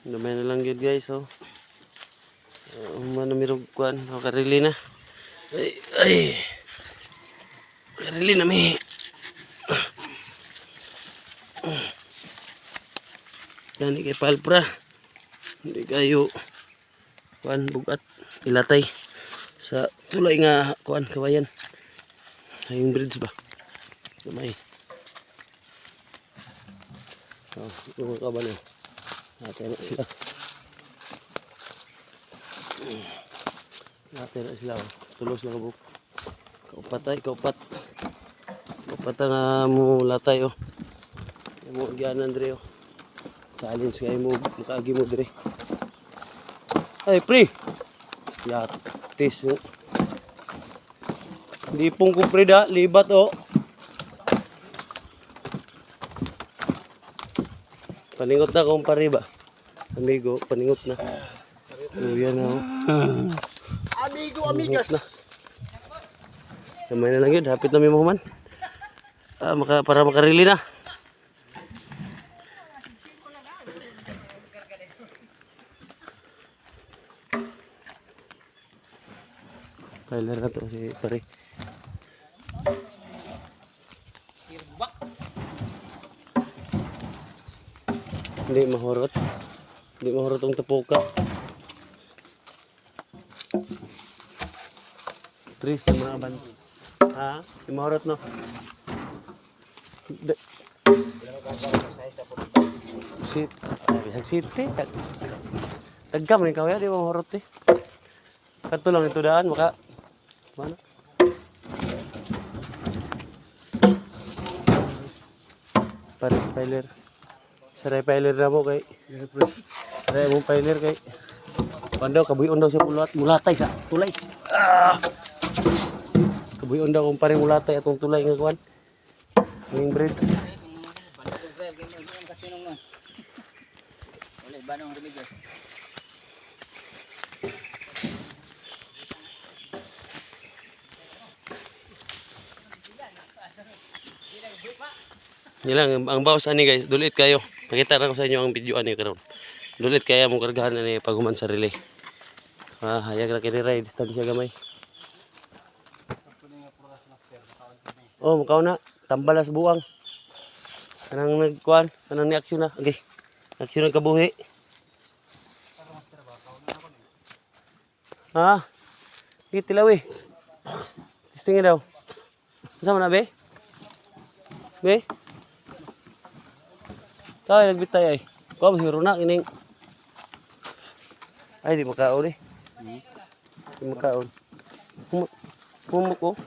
Gamay na lang gyud, guys, oh. Humana mirog kuan, makarili na. Ay, ay. Makarili na mi. Gani kay palpra. Hindi kayo kuan bugat ilatay sa tulay nga kuan kawayan. Ayong bridge ba? Gamay. Oh, yung mga kaban, oh. Ate na sila. Ate na sila, oh. Tulos na kabuk. Kaupat ay, kaupat. Kaupat nga mo latay, oh. Mo gianan dire, oh. Challenge kay mo makaagi mo dire. Ay, pre. Yatis, oh. Lipong ko, pre, da, libat, oh. Paningot na kung pare ba. Amigo, paningot na. Oh, yan na, oh. Amigo, amigas. Kamay na lang yun. Hapit na may mahuman. Ah, para makarili na. Tyler na to si pare. Hindi mahurot. Hindi mahurot ang tapuka. Tris na mga abans. Ha? Hindi mahurot, no? Sit. Ay, bisag city. Tagkam rin kawaya, di mahurot eh. Kato lang ito daan, maka... Mana? Pare, piler. Saray piler na mo kay. Saray mo piler kay. Pando, kabuyon daw siya mulat, mulatay sa tulay. Ah! Kabuyon daw kung pare mulatay atong tulay nga kuan. Ning bridge. Yan lang, ang bawas ani, guys, dulit kayo. Pakita ra ko sa inyo ang video ani karon. Dulit kaya mo kargahan ani pag human sa relay. Ah, hayag ra kini ray distansya gamay. Oh, mukhaw na. Tambalas buwang. Kanang nagkuan, kanang ni aksyon na. Okay. Aksyon ng kabuhi. Ha? Di tilaw eh. Testingin daw. Saan na, be? Be? Tayo, nagbitay ay. Kuha mo, hero na, kining. Ay, di makaon eh. Di makaon. Humok oh.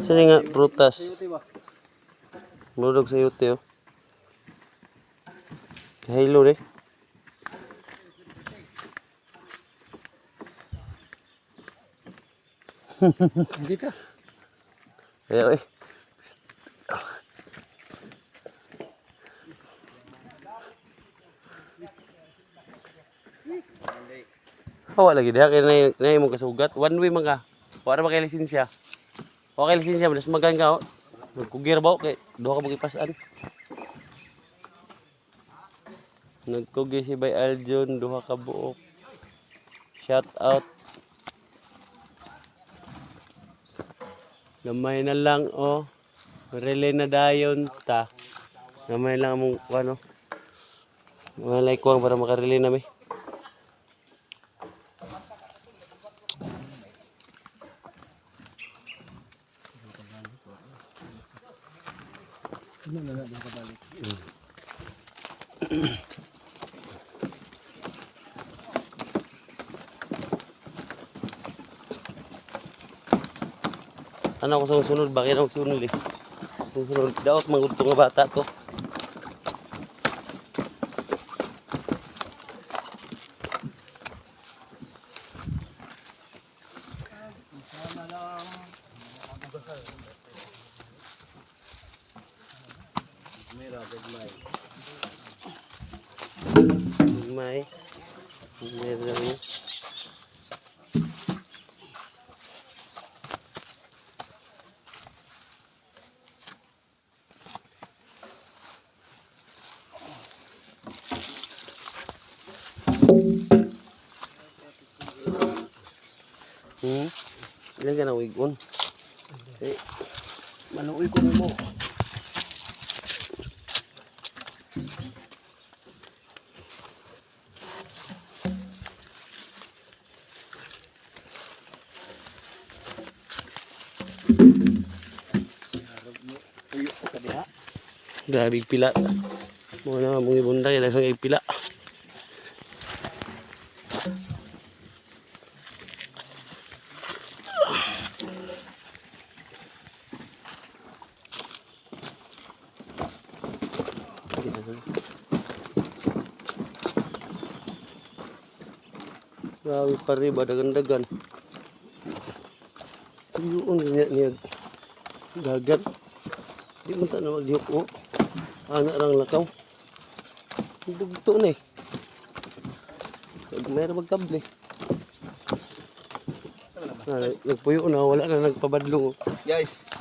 Saan nga, prutas. Mulog sa yute oh. Kahilo eh. Hindi ka. Kaya eh. Hawa lagi diha kay nay mo kasugat. One way man ka. Wala ba kay lisensya? Wa kay lisensya, mas magan ka oh. Nagkugir ba oh, kay duha ka magipasan. Nagkugi si Bay Aljon, duha ka buok. Shout out. Gamay na lang oh. Relay na dayon ta. Gamay lang among ano. Mga like kuwang para makarelay nami. Ano ako sa sunod? Bakit ako sunod eh? Kung sunod, daot manguto nga bata to. May. Meron. Ilan ka na wigon? Eh, maluoy ko mo. Grabe pila. Mo na mong ibunday daghang pila. Grabe pare ba dagan-dagan. Yun niya niya dagat. Di man ta na magyuko. Ana rang lakaw. Dugto na eh. Meron magkable. Ah, nagpuyo na, wala na nagpabadlong. Oh. Guys,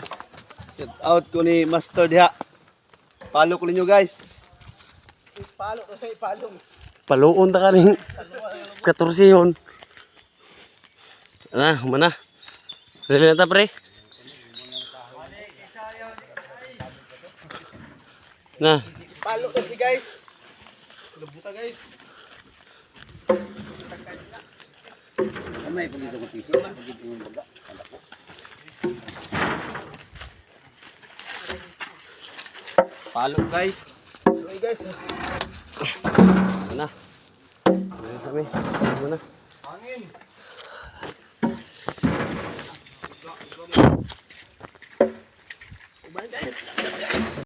shout out ko ni Master diha. Follow ko ninyo, guys. Palo ko sa ipalong. Paluon ta kaning 14 yun. Na, humana. Dali na ta, pre. Na, Palo ko si guys. Lubuta, guys. Palo, guys. Okay, guys. Na. Dali sa mi. Humana. Hangin.